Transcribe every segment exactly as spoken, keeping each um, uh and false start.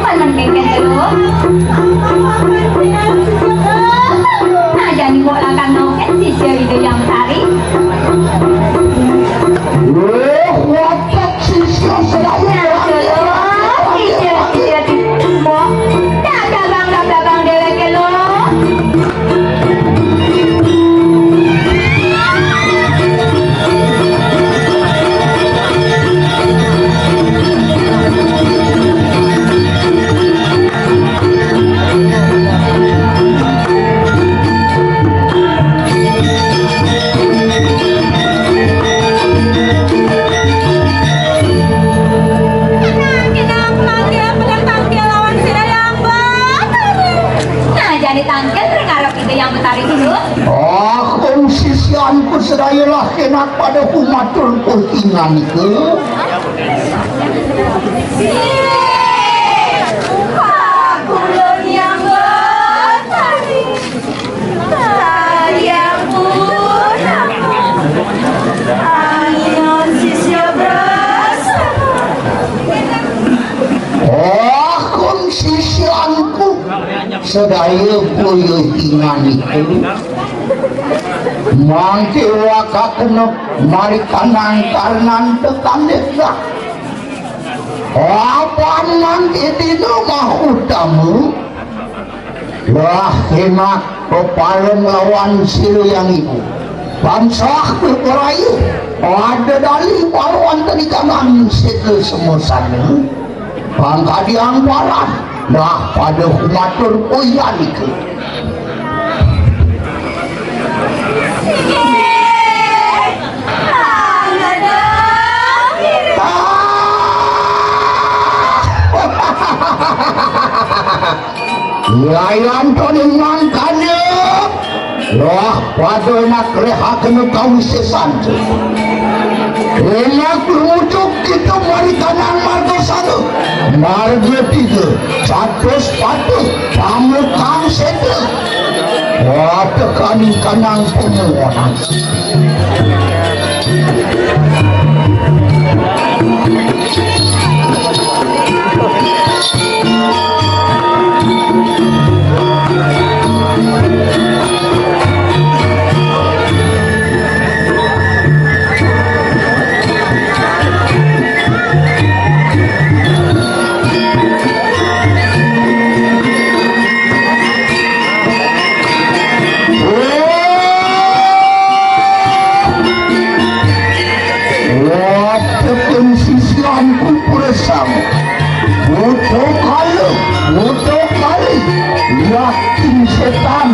Paling kéngkén terus. Nah, jani kok lakan mau kan sisya Ida Hyang Betari. Wah, watak sisya sedaya. Nah, terus sisya, sisya di mbok. Tak gabang, tak gabang déwéké lho. Nah, jani tangkil ring ngarep Ida Hyang Betari dulu. Ah, kong sisianku sedaya lah kénak pada kumatur kutinganiku. Aku lho nyambut tadi. Tadi aku namun. Ayo sisya bersama. Oh, kong sisianku. Sedaya boya ingan iku. Mangké wakakna marikanang karnan tekandika. Apan mangké dina mah utama. Lah enak peparing lawan sira yang iku. Bangsah peperayu. Ada dali paluan tadi kanang sida semusana. Pangkadiang paran, nah pada kumatur kuyanike. Layan to ning mangkane. Loh, pada enak rehakena kawisésan. Enak lumucuk kita marikanang marga sana. Marga tiga, catus patuh, pamukang sétra. Wah, tekaning kanang pemohonan. Wah, tekun sisianku puresang. Buto kalu, buto kali. Yakin setan,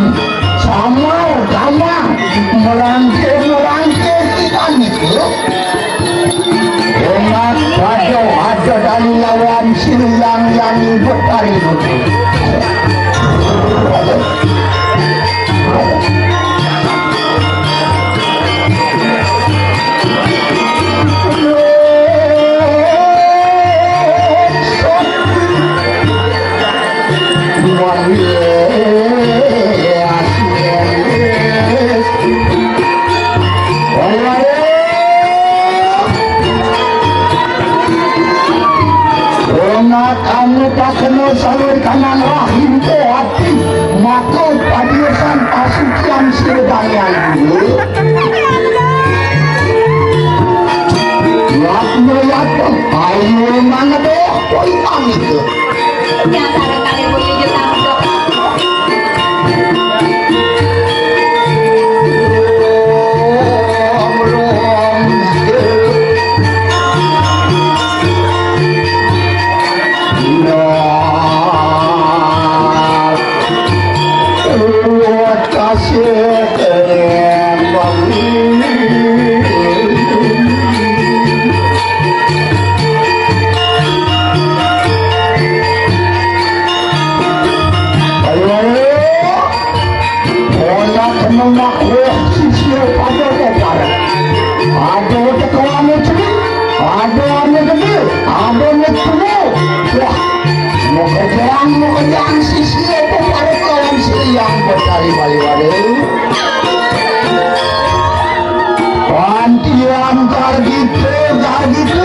samar, damang, merangke, merangke kita niku. Enak pada ada dari lawan siliang yang betari. Ona kamu tak kenal salur kanan rahim ko ati, maka padiusan pasucian sira dayang dulu. Lihat melihat, ayo mangedoh, koi pamit. Yang sareng kalih puji jutang. Ayo, ayo. Ora kena makruh sisir pada kopar. Ada tekoane cilik, ada ane gede, ada ane tuwa. Wah, mau kerjaan, mau kerjaan sisir kopar kawan siliang betari bali wale. Pantian kargite, kargite,